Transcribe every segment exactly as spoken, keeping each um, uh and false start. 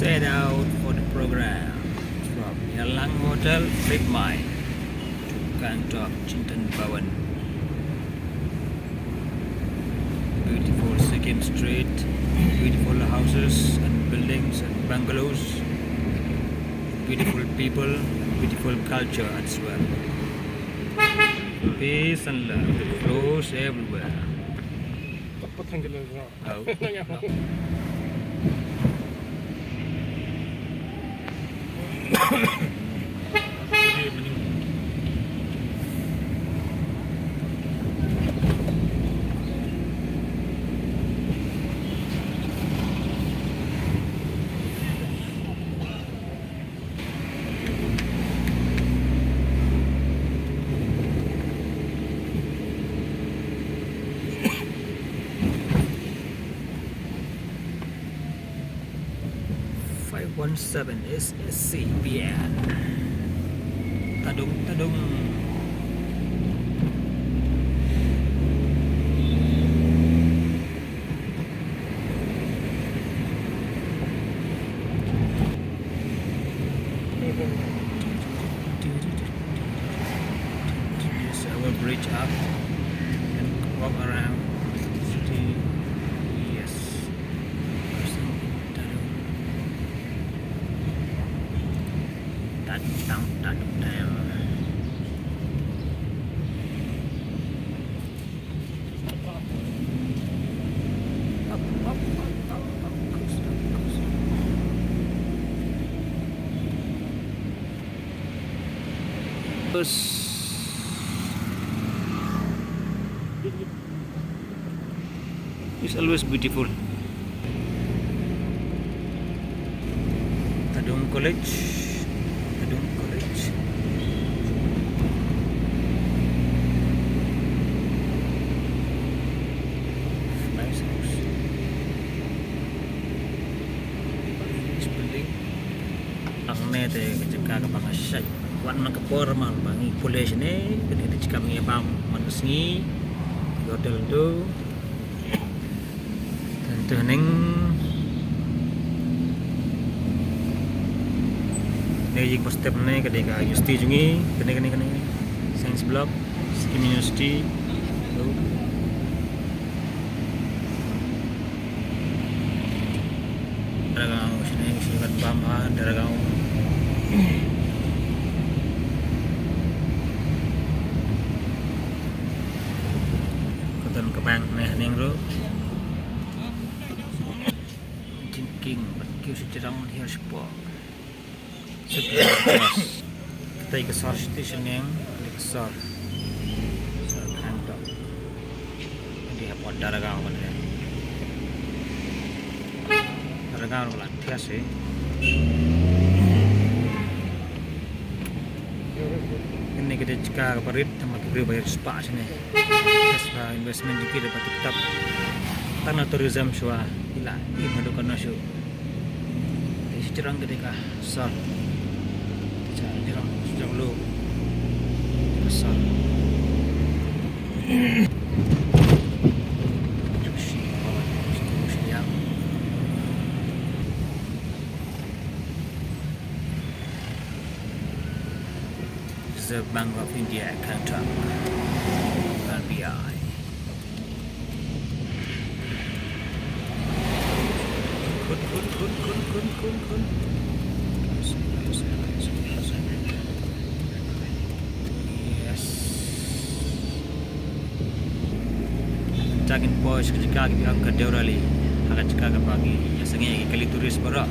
Set out for the program from Yalang Hotel, Flight Mile to Gangtok Chintan Bhawan. Beautiful Sikkim street, beautiful houses and buildings and bungalows, beautiful people, beautiful culture as well. Peace and love flows everywhere. Oh. Five one seven S S C B N. Tadung, tadung. Use our bridge up and walk around city. Yes. Tadung, tadung, tadung. It's always beautiful. Tadung College. Tadung College. Nice house. Nice building. Hangne te ka jaka kaba nga shait wan man ka por man ba ngi pule shane, kane ka jaka ba ngi ïa bam man ka sngi. Hotel tu. Tang tu haneng. Ne ïing ba step ne ka dei ka university jong ngi, kane, kane, kane. Science Block, Sikkim University. Tu. Dargaon, shane, shane ka bam ha Dargaon. Ka don ka bank ne haneng ruh. Jingkieng bad kiew shajrong hiar shapoh. Katai ka sor station ïa nga, katai ka sor. Sor Gangtok. Dei hapoh Dargaon kane. Dargaon ruh la thiah seh. Kane ka dei jaka kaba rit, tang ma ki briew ba ïaspah shane. Best ba investment jong ki da ba tip tap. Tang na tourism shuwa, ila im haduh kano shuh. Te shajrong ka dei ka sor. Shajrong, shajrong lu. Ka sor. Reserve Bank of India, Gangtok. R B I. Khun, khun, khun. Yes. Jaka poi sha ka jaka kaba ong ka Deorali. Ha ka jaka kaba ngi ïa sangeh ïa ki kali tourist baroh.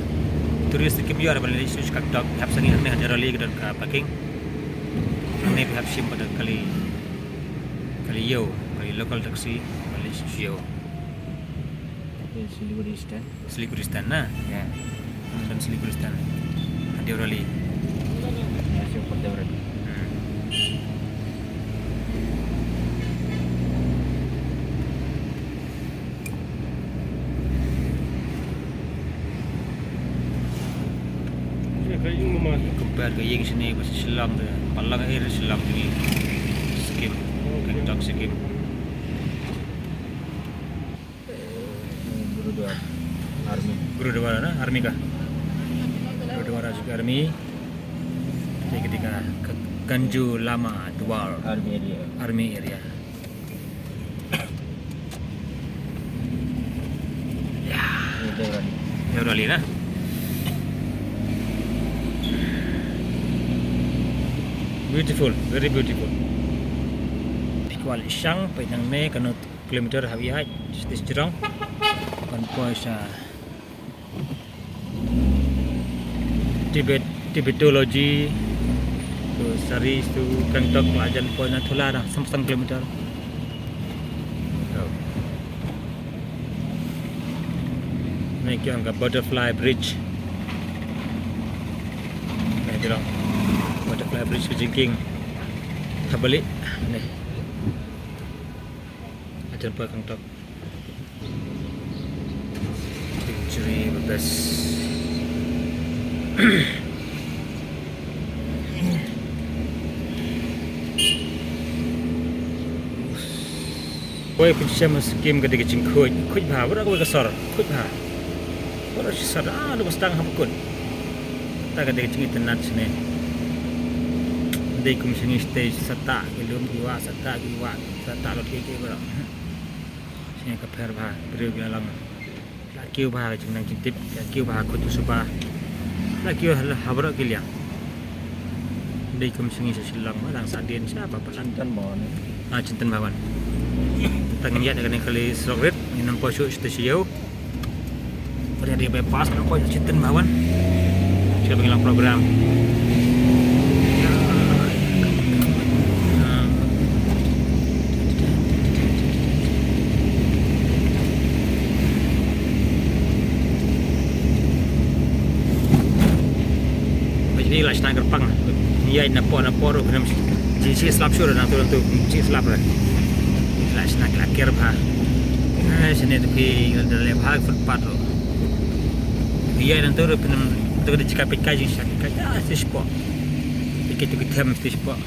Tourist kim ïoh ban leit sha Gangtok, hap sangeh hangne ha Deorali ka don ka parking. Hangne phi hap shim pat da kali, kali ïew, kali local taxi ban leit sha ïew. Siliguri stand. Siliguri stand na? Ïa. Don Siliguri stand. Ha Deorali. Ïa, shu pat Deorali. Hmm. Compare ka ïing shane bad Shillong te, palat eh Shillong te ngi. Sikkim. Gangtok Sikkim. Gurudwara Army. Gurudwara na? Army ka? Dwar Army. Te ketika ke Ganju Lama Dwar Army area. Army area. Ya. Ini Dev Rally. Dev Rally na. Beautiful, very beautiful. Phi kwah leit shang, peit nangne kano kilometer hap ïaid sha shnong. Ban poi sha Tibet, Tibetology. Tu sari tu Gangtok la jan poi na thula dah, san phew san kilometer. Ni ki ong ka Butterfly Bridge. Ni ki ong Butterfly Bridge ka jingkieng. Haba leit ni. La jan poi Gangtok. Picture ba best. Poi pynshem skim ka dei ka jingkhuid, khuid bha, baroh kawei ka sor, khuid bha. Baroh shi sor, ah, du ba sdang haba kut. Ta ka dei ka jingitynnad shane. Dei kum sha ngi stage, sa ta ki lum ki wah, sa ta ki wah, sa ta lut ki ki baroh. Shisha ka pher bha, briew ki la long. La kiew bha ka jingnang jingtip, la kiew bha kut u suba. La kiew ha, ha baroh ki liang. Dei kum sha ngi sha Shillong, ba dang sah dien sha ba palat. Chintan Bhawan. Ah, Chintan Bhawan. Tang ngin ïaid na kane ka surok rit, ngin ym poi shuh sha sha ïew. Pynïaid da bypass, ngin ym poi sha Chintan Bhawan. Sha ba ngi long program. Peit ni la shna kyrpang. Ïaid na pdeng na pdeng ruh khnang shu slap shuh ruh nangtu nangtu shu slap ruh. La shna la ker bha. Eh, shane te phi da leh bha footpath ruh. Ïaid nangtu ruh phin ym, tu ka dei jaka peit kai jingshisha, kai ah, sdang shapoh. Peit kai tu ki them sdang shapoh.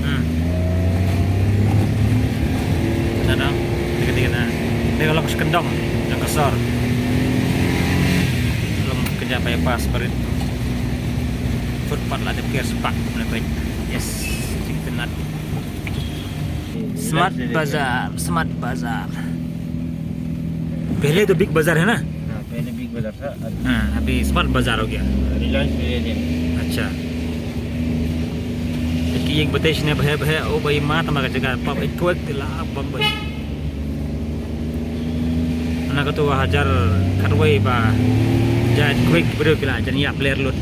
Hmm. Nadong, tiga tiga na. Tiga lok sekendong, jong ka sor. Long kynja bypass barit. Footpath la dep ker sepak, kumne peit. Yes, jingtynnad. Smart Bazaar, Smart Bazaar. पहले तो बिग बाजार है ना? हाँ, पहले बिग बाजार था, अब हाँ, अभी स्मार्ट बाजार हो गया। रिलायंस पहले थे। अच्छा। Ki ïeng bteng shane bha bha, o ba i ma tama ka jaka pop earthquake te la pop ba. Ana ka tu hajar khatwei ba ja earthquake briew ki la jan ïap ler lut.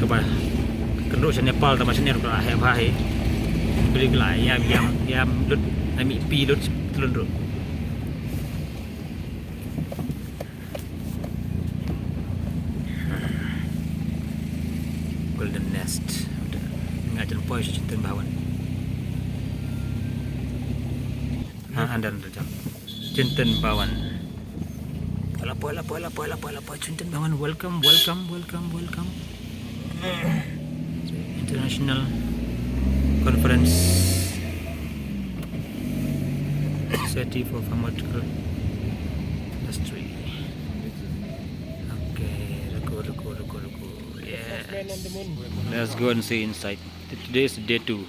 Kaba kynduh sha Nepal tama shane ruh ka la heh bha hi. Briew ki la ïam ïam ïam lut, ai mih pi lut tlun ruh. Golden Nest. Nga jan poi sha Chintan Bhawan. Ha, andan rajam. Chintan Bhawan. Poi la poi la poi la poi la poi la poi Chintan Bhawan. Welcome, welcome, welcome, welcome. International Conference Society for Pharmaceutical Industry. Okay, ruko, ruko, ruko, ruko. Yes. Let's go and see inside. T- Today is day two.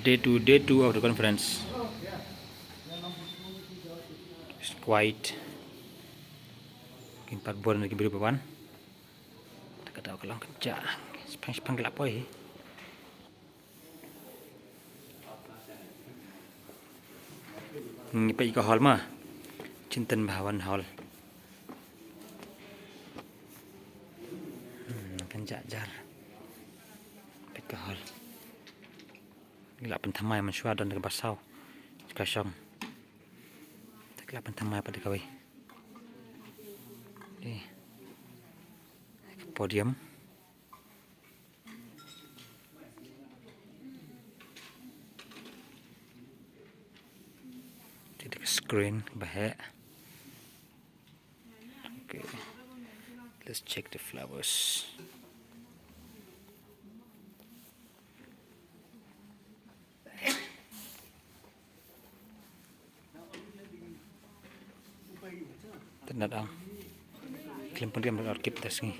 Day two, day two of the conference. It's quiet. Kin pat bor na ki briew ba wan. Ta ka daw ka long kynja. Shipang shipang ki la poi hi. Ngi peit ka hall ma. Chintan Bhawan Hall. Hmm, kynja jar. Peit ka hall. Ngi la pynthymmai mynshuwa don kaba saw. Ka shong. Te ki la pynthymmai pat da kawei. Te podium. Te da ka screen ba heh. Okay. Let's check the flowers. Tynat ang. Khlem pynriam da kip ta sngi.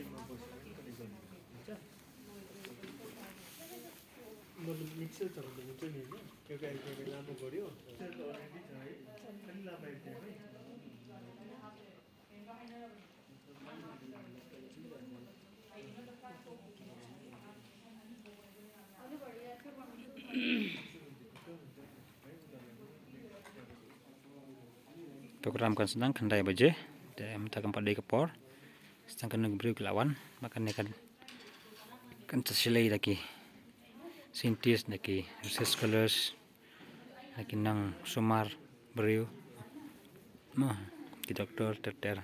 Program kan sdang khyndai baje. Te mynta kam pat dei ka por. Sdang kano ka briew ki la wan. Ba kane kan, kan sa shlei da ki scientist, da ki research scholars, da ki nongsumar briew. Mo, ki doktor ter ter.